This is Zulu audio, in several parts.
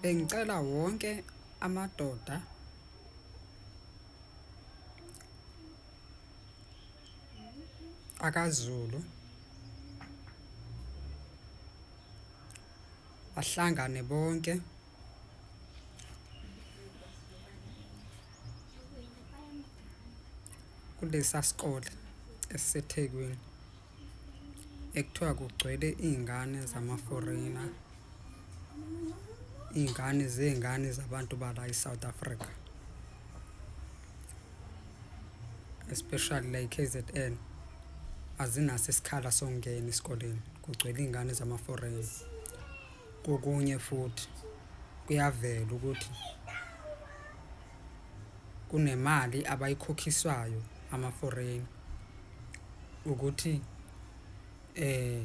Bengicela wonke amadoda akaZulu bahlangane bonke kulesa sikole esiseThekwini ekuthiwa kugcwele iy'ngane zama-foreigner, iy'ngane zey'ngane zabantu bala e-South Africa, especially la e-K_Z_N azinaso isikhala sokungena esikoleni, kugcwele iy'ngane zama-foreigner. Kokunye futhi kuyavela ukuthi kunemali abayikhokhiswayo ama-foreigner ukuthi eh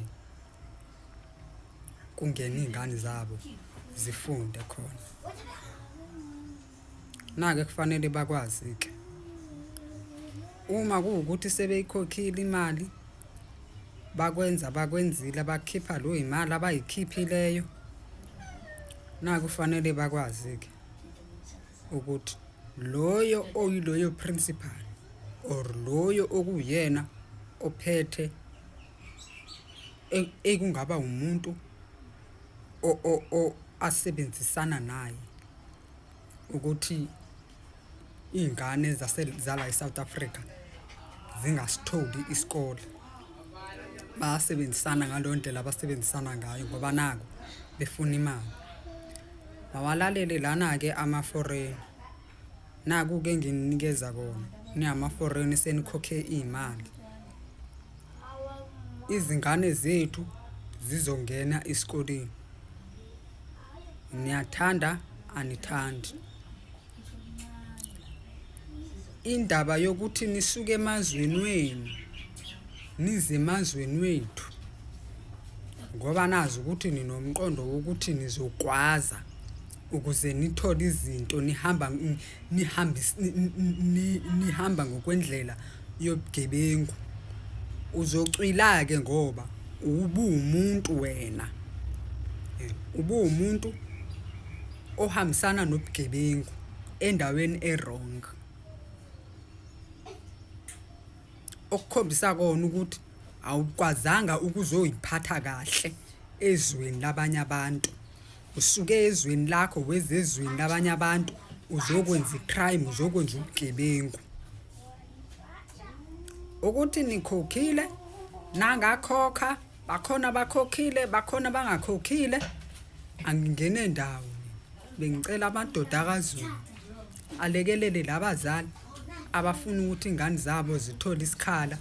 kungene iy'ngane zabo zifunde khona. Nake kufanele bakwazi-ke uma kuwukuthi sebeyikhokhile imali bakwenza bakwenzile bakhipha leyo imali abayikhiphileyo, naku kufanele bakwazi-ke ukuthi loyo oyiloyo principal or loyo okuyena ophethe ekungaba umuntu asebenzisana naye ukuthi iy'ngane zala e-South Africa zingasitholi isikole. Bayasebenzisana ngaleyo ndlela abasebenzisana ngayo ngoba naku befuna imali. Mawalalele lana-ke ama-foreign, naku-ke engininikeza kona ningama-foreign senikhokhe iy'mali. Izingane zethu zizongena esikoleni, niyathanda anithandi. Indaba yokuthi nisuke emazweni wenu nize emazweni wethu ngoba nazi ukuthi ninomqondo wokuthi nizogwaza ukuze nithole izinto nihamba nihamba ngokwendlela yobugebengu. Uzocwila-ke ngoba ubuwumuntu wena, ubuwumuntu ohambisana nobugebengu endaweni e-wrong. Okukhombisa kona ukuthi awukwazanga ukuzoyiphatha kahle ezweni labanye abantu. Usuke ezweni lakho weza ezweni labanye abantu uzokwenza i-crime, uzokwenza ubugebengu. Ukuthi nikhokhile nangakhokha bakhona abakhokhile bakhona abangakhokhile angingene ndawo bengicela amadoda akaZulu alekelele labazali abafuna ukuthi ingane zabo zithole isikhala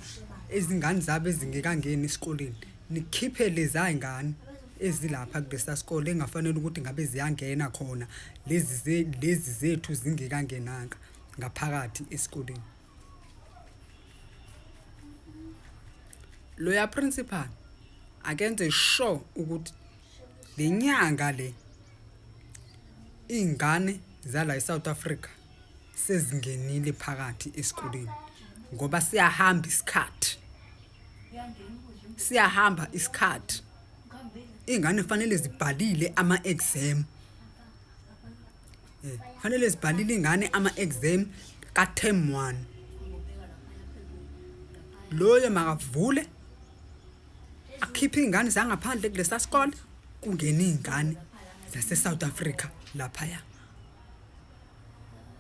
izingane zabo ezingekangeni esikoleni nikhiphe leza ngane ezilapha kulesa sikole engafanele ukuthi ngabe ziyangena khona lezi lezi zethu zingekangenanga ngaphakathi esikoleni. Loya principal akenze sure ukuthi le nyanga le iy'ngane zala e-South Africa sezingenile phakathi esikoleni ngoba siyahamba isikhathi, siyahamba isikhathi. Iy'ngane kufanele zibhalile ama-exam. Eh, fanele zibhalile ingane ama-exam ka-term 1. Loyo makavule akhiphe iy'ngane zangaphandle kulesa sikole kungene iy'ngane zase-South Africa laphaya.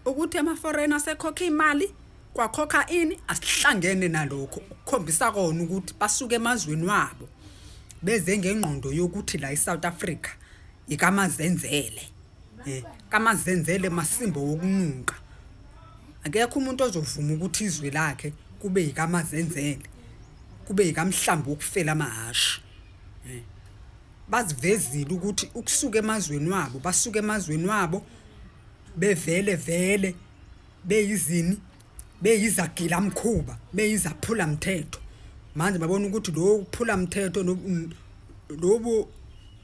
Ukuthi ama-foreign asekhokha imali kwakhokha ini asihlangene nalokho ukukhombisa kona ukuthi basuke emazweni wabo beze ngengqondo yokuthi la e-South Africa ikamazenzele. Eh, kamazenzele masimbo wokunuka. Akekho umuntu ozovuma ukuthi izwe lakhe kube yikamazenzele, kube yikamhlambi wokufela amahhashi. Eh, bazivezile ukuthi ukusuka emazweni wabo, basuka emazweni wabo bevele vele beyizini beyizagilamkhuba beyizaphulamthetho manje babona ukuthi lo kuphulamthetho lobu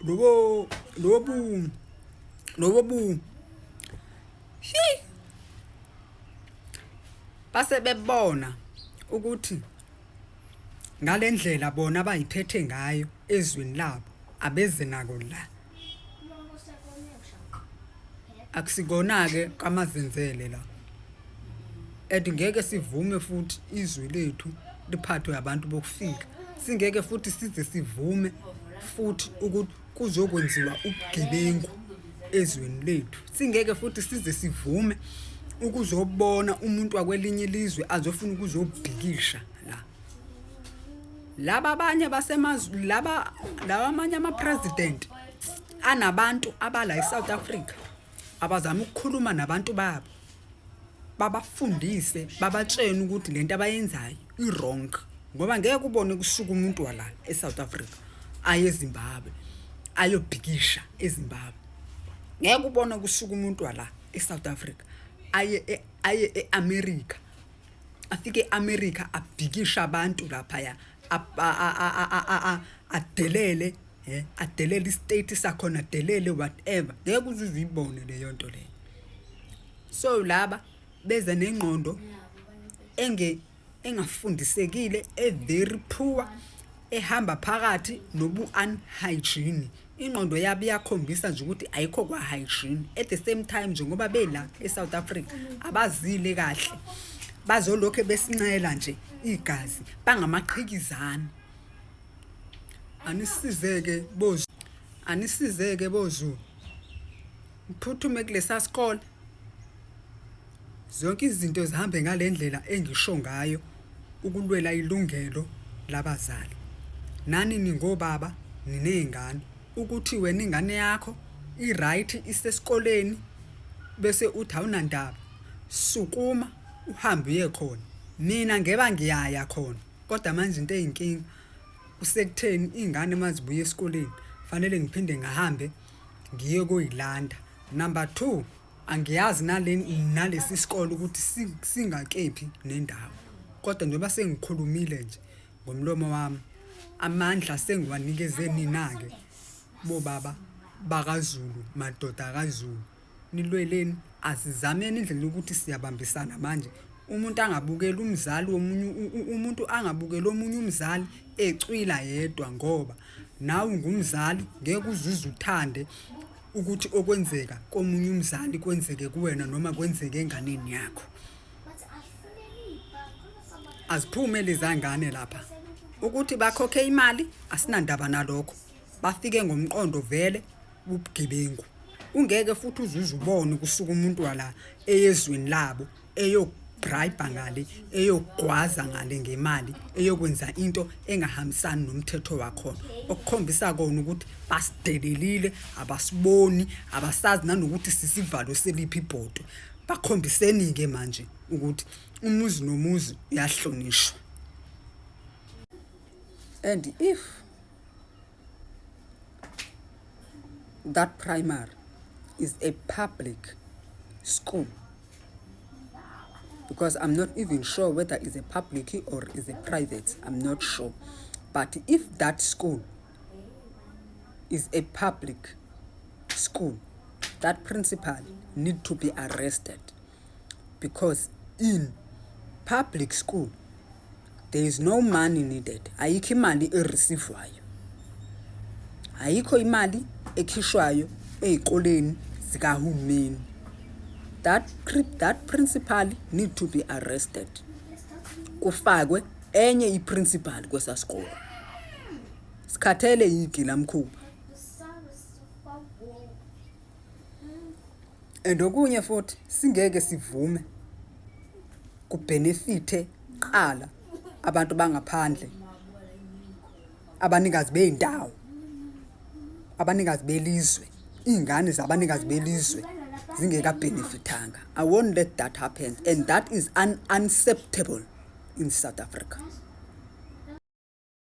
lobo lobu lobo bu hi base bebona ukuthi ngalendlela bona abayiphethe ngayo ezweni labo abeze nako la. Akusikona-ke kamazenzele la and ngeke sivume futhi izwe lethu liphathwe abantu bokufika. Singeke futhi size sivume futhi ukuthi kuzokwenziwa ubugebengu ezweni lethu. Singeke futhi size sivume ukuzobona umuntu wakwelinye ilizwe azofuna ukuzobhikisha la. Laba abanye basemazwi laba lawa amanye ama-president anabantu abala e-South Africa abazama ukukhuluma nabantu babo babafundise babatshene ukuthi lento abayenzayo i-wrong ngoba ngeke ubone kusuka umuntu wala e-South Africa aye eZimbabwe ayobhikisha eZimbabwe. Ngeke ubone kusuka umuntu wala e-South Africa aye aye e-America afike e-America abhikisha abantu laphaya adelele adelele istate sakhona adelele whatever. Ngeke uze uyibone leyo nto leyo. So laba beza nengqondo engafundisekile, e-very poor, ehamba phakathi nobu-unhygiene. Ingqondo yabo iyakhombisa nje ukuthi ayikho kwa-hygiene. At the same time njengoba bela e-South Africa abazile kahle, bazolokhe besincela nje igazi, bangamaqhikizane. Anisizeke boZulu, anisizeke boZulu, niphuthume kulesa sikole. Zonke izinto zihambe ngale ndlela engisho ngayo ukulwela ilungelo labazali. Nani ningobaba niney'ngane, ukuthi wena ingane yakho i-right isesikoleni bese uthi awunandaba, sukuma uhambe uye khona. Mina ngeba ngiyaya khona kodwa manje into eyinkinga kusekutheni iy'ngane uma zibuya esikoleni fanele ngiphinde ngihambe ngiye koyilanda. Number two, angiyazi nale nalesi sikole ukuthi singakephi nendawo kodwa njengoba sengikhulumile nje ngomlomo wami amandla sengiwanikeze nina-ke bobaba bakaZulu, madoda kaZulu, nilweleni, asizameni indlela yokuthi siyabambisana manje. Umuntu angabukeli umzali womunye umuntu angabukeli omunye umzali ecwila yedwa ngoba nawe ungumzali ngeke uzuze uthande ukuthi okwenzeka komunye umzali kwenzeke kuwena noma kwenzeke enganeni yakho. Aziphume leza ngane lapha. Ukuthi bakhokhe imali asinandaba nalokho. Bafike ngomqondo vele ubugebengu. Ungeke futhi uzuze ubone kusuka umuntu wala eyezweni labo eyobribe ngale, eyogwaza ngale ngemali, eyokwenza into engahambisani nomthetho wakhona. Okukhombisa kona ukuthi basidelelile, abasiboni, abasazi nanokuthi sisivalo seliphi ibhodwe. Bakhombiseni-ke manje ukuthi umuzi nomuzi uyahlonishwa. And if that primary is a public school, because I'm not even sure whether it's a public or is a private, I'm not sure. But if that school is a public school, that principal need to be arrested, because in public school there is no money needed. Ayikho imali ereceivewayo, ayikho imali ekhishwayo ey'koleni zikahulumeni. That principal need to be arrested, kufakwe enye i-principal kwesa sikolo. Sikhathele yigilamkhuba. And okunye futhi singeke sivume kubenefithe qala abantu bangaphandle, abanikazi bey'ndawo, abanikazi belizwe, iy'ngane zabanikazi belizwe zingekabhenefithanga. I won't let that happen, and that is unacceptable in South Africa.